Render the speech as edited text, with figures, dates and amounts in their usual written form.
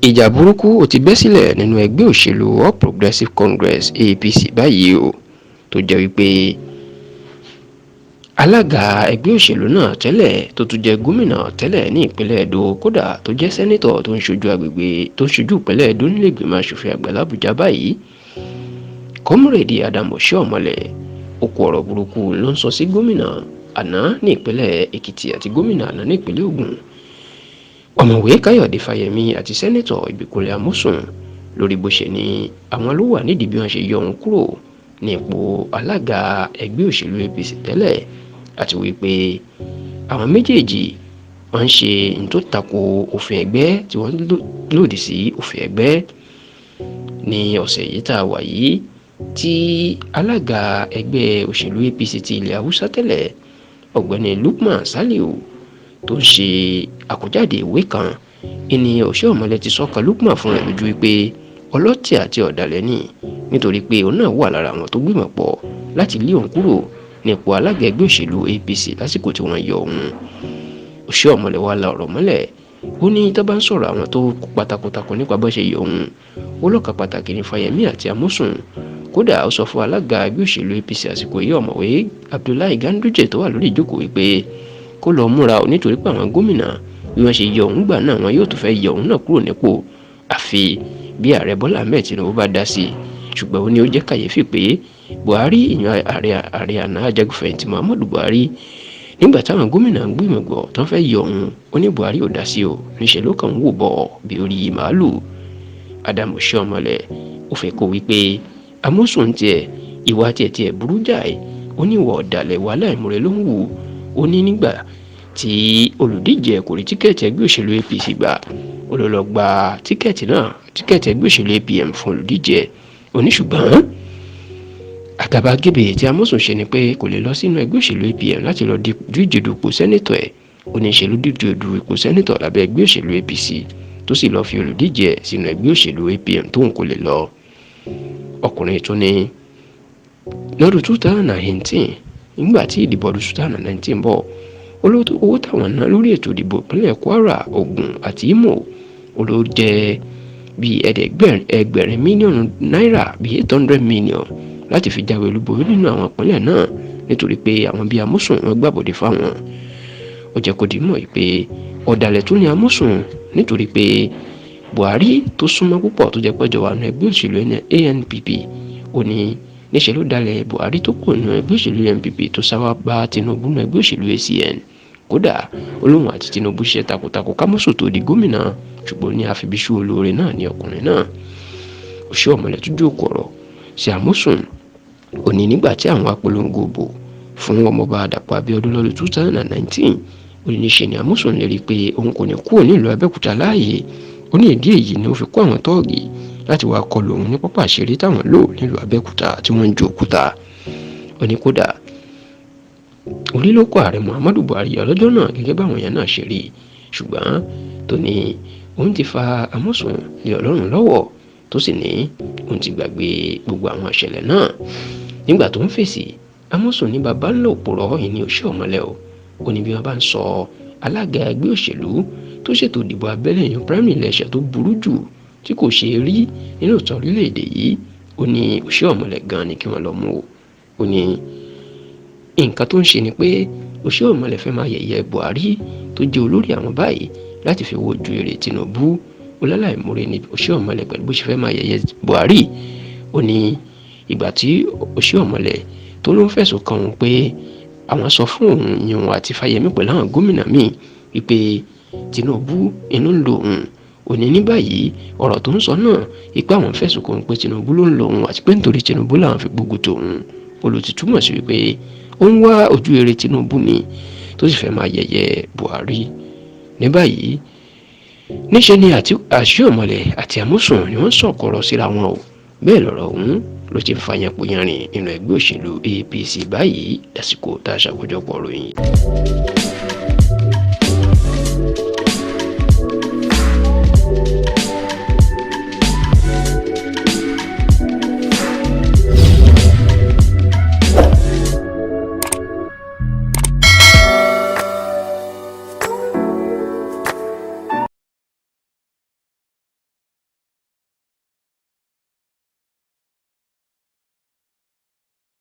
Ìjà burúkú ò ti bẹ́ sílẹ̀ nínú ẹgbẹ́ òṣèlú All Progressives Congress, APC, báyìí o, tó jẹ́ wípé alága ẹgbẹ́ òṣèlú náà tẹ́lẹ̀, tó tún jẹ́ gómìnà tẹ́lẹ̀ ní ìpínlẹ̀ Edo, kódà tó jẹ́ senator tó ń ṣojú agbègbè, tó ń ṣojú ìpínlẹ̀ Edo nílé ìgbìmọ̀ asòfin àgbà l'Àbújá báyìí, Comrade Adams Oshiomhole, òkú ọ̀rọ̀ burúkú ló ń sọ sí gómìnà àná ní ìpínlẹ̀ Èkìtì àti gómìnà àná ní ìpínlẹ̀ Ògùn, Ọ̀mọ̀wé Káyọ̀dé Fáyẹmí, àti Senator Ìbíkúnlẹ̀ Amósùn, lórí bó ṣe ní àwọn ló wà nídìí bí wọ́n ṣe yọ òun kúrò ní ipò alága ẹgbẹ́ òṣèlú APC tẹ́lẹ̀, àti wípé àwọn méjèèjì wọ́n ń ṣe n tó tako òfin ẹgbẹ́, tí wọ́n lòdì sí òfin ẹgbẹ́. Ní ọ̀sẹ̀ yìí tá a wà yìí, tí alága ẹgbẹ́ òṣèlú APC ti ilẹ̀ Haúsá tẹ́lẹ̀, Ọ̀gbẹ́ni Lukman Saliu, tó ń ṣe àkójáde ìwé kan, ìní Oshiomhole ti sọ́ka Lukman fún rẹ̀ lójú wípé ọlọ́tẹ̀ àti ọ̀dàlẹ̀ ni, nítorí pé òun náà wà lára àwọn tó gbìmọ̀ pọ̀ láti lé òun kúrò ní ipò alága ẹgbẹ́ òṣèlú APC lásìkò tí wọ́n yọ òun. Oshiomhole wá la ọ̀rọ̀ mọ́lẹ̀. Ó ní tó bá ń sọ̀rọ̀ àwọn tó kópa takuntakun nípa bó ṣe yọ òun, ó lọ́ka pàtàkì ní Fáyẹmí àti Amósùn. Kódà, ó sọ fún alága ẹgbẹ́ òṣèlú APC àsìkò yìí, Ọ̀mọ̀wé Abdullahi Ganduje, tó wà lórí ìjókòó, wípé kó lọ múra ò, nítorí pé àwọn gómìnà, bí wọ́n ṣe yọ òun gbà náà, wọn yóò tún fẹ́ yọ òun náà kúrò nípò, àfi bí Ààrẹ Bọ́lá Ahmed Tinubu bá dá sí i. Ṣùgbọ́n ó ní ó jẹ́ kàyéfì pé Buhari, ìyẹn ààrẹ àná, ajagunfẹ̀yìntì Muhammadu Buhari, nígbà táwọn gómìnà ń gbìmọ̀ gbọ̀ tó ń fẹ́ yọ òun, ó ní Buhari ò dá sí o, níṣẹ́ ló kàn ń wò bọ̀ bí orí màálù. Adams Oshiomhole ó fẹ́ kó wípé Amósùn tiẹ̀, ìwà tiẹ̀ burú jáì. Ó ní ìwà ọ̀dàlẹ̀, ìwà aláìmoore ló ń wù. Ó ní nígbà tí olùdíje kò rí ticket ẹgbẹ́ òṣèlú APC gbà, ó lọ lọ gba ticket náà, ticket ẹgbẹ́ òṣèlú APM fún olùdíje. Ó ní ṣùgbọ́n àgàbàgebè tí Amósùn ṣe ni pé kò lè lọ sínú ẹgbẹ́ òṣèlú APM láti lọ díje dupò senator ẹ̀. Ó ní ṣe ló díje du ipò senator lábẹ́ ẹgbẹ́ òṣèlú APC, tó sì lọ́ọ́ fi olùdíje ẹ̀ sínú ẹgbẹ́ òṣèlú APM tóun kò lè lọ. Ọkùnrin tún ní lọ́dún 2019, nígbà tí ìdìbò ọdún 2019 bọ̀, owó táwọn ná lórí ètò ìdìbò ìpínlẹ̀ Kwara, Ògùn àti Imo, ó ló jẹ́ bíi ẹgbẹ̀rin mílíọ̀nù náírà, bíi 800 million, láti fi jáwé olúborí nínú àwọn ìpínlẹ̀ náà, nítorí pé àwọn bíi Amósùn wọn gbàbọ̀dé fáwọn. Ó jẹ́ kó di mọ̀ pé ọ̀dàlẹ̀ tún ní Amósùn, nítorí pé Buhari tó súnmọ́ púpọ̀, tó jẹ́ pẹ́jọ wà nínú ẹgbẹ́ òṣèlú ANPP, ó ní níṣẹ́ ló dalẹ̀ Buhari tó kù nínú ẹgbẹ́ òṣèlú ANPP, tó sáwá bá Tinubu nínú ẹgbẹ́ òṣèlú ACN. Kódà, olóhùn àti Tinubu ṣiṣẹ́ takuntakun kámọ́sù tó di gómìnà, ṣùgbọ́n ní àfibíṣú olóore náà ní ọkùnrin náà. Oshiomhole tún jókòó ọ̀rọ̀ sí Amósùn. Ó ní nígbà tí àwọn apolongo ìbò fún Ọmọọba Dàpọ̀ Abíọ́dún lọ́dún 2019, ó ní níṣe ni Amósùn lè rí i pé òun kò ní kúrò nílùú Abẹ́òkúta láàyè. Ó ní ìdí èyí ni ó fi kó àwọn tọ́ọ̀gì láti wá kọlu òun ní pápá ìṣeré táwọn lò nílùú Abẹ́òkúta, tí wọ́n ń jó òkúta. Ó ní kódà, orí ló kó Ààrẹ Muhammadu Buhari yọ lọ́jọ́ náà, gẹ́gẹ́ báwọn èèyàn náà ṣe rí. Ṣùgbọ́n tó ní òun ti fa Amósùn lé Ọlọ́run lọ́wọ́, tó sì ní òun ti gbàgbé gbogbo àwọn ìṣẹ̀lẹ̀ náà. Nígbà tó ń fèsì, Amósùn ní baba ńlá òpùrọ̀ ìní Oshiomhole o. Ó ní bí wọ́n bá ń sọ alága ẹgbẹ́ òṣèlú tó ṣètò ìdìbò abẹ́lé yan primary election tó burú jù tí kò ṣeé rí nínú ìtàn orílẹ̀-èdè yìí, ó ní Oshiomhole gan ni kí wọ́n lọ mú o. Ó ní nǹkan tó ń ṣe ni pé Oshiomhole fẹ́ máa yẹ̀yẹ́ Buhari tó jẹ́ olórí àwọn báyìí láti fi wojú èrè Tinubu. Ó láláìmoore ní Oshiomhole pẹ̀lú bó ṣe fẹ́ máa yẹ̀yẹ́ Buhari. Ó ní ìgbà tí Oshiomhole tó ló ń fẹ̀sùn kàn òun pé àwọn sọ fún òun yìnyín àti Fáyẹmí pẹ̀lú àwọn gómìnà míì wípé Tinubu inú ń lo òun, òní ní báyìí ọ̀rọ̀ tó ń sọ náà, ipá àwọn fẹ̀sùn kàn òun pé Tinubu ló ń lo òun àti pé nítorí Tinubu làwọn fi gbógun tòun, olùtí túmọ̀ sí wípé ó ń wá ojú rere Tinubu ni, tó sì fẹ́ máa yẹ̀yẹ́ Buhari. Ní báyìí, níṣẹ́ ni Oshiomhole àti Amósùn ni wọ́n sọ̀kọ̀rọ̀ síra wọn o. Bẹ́ẹ̀ lọ̀rọ̀ ọ̀hún ló ti ń fa yánpọnyánrin nínú ẹgbẹ́ òṣèlú APC báyìí lásìkò tá a ṣàkójọpọ̀ ròyìn.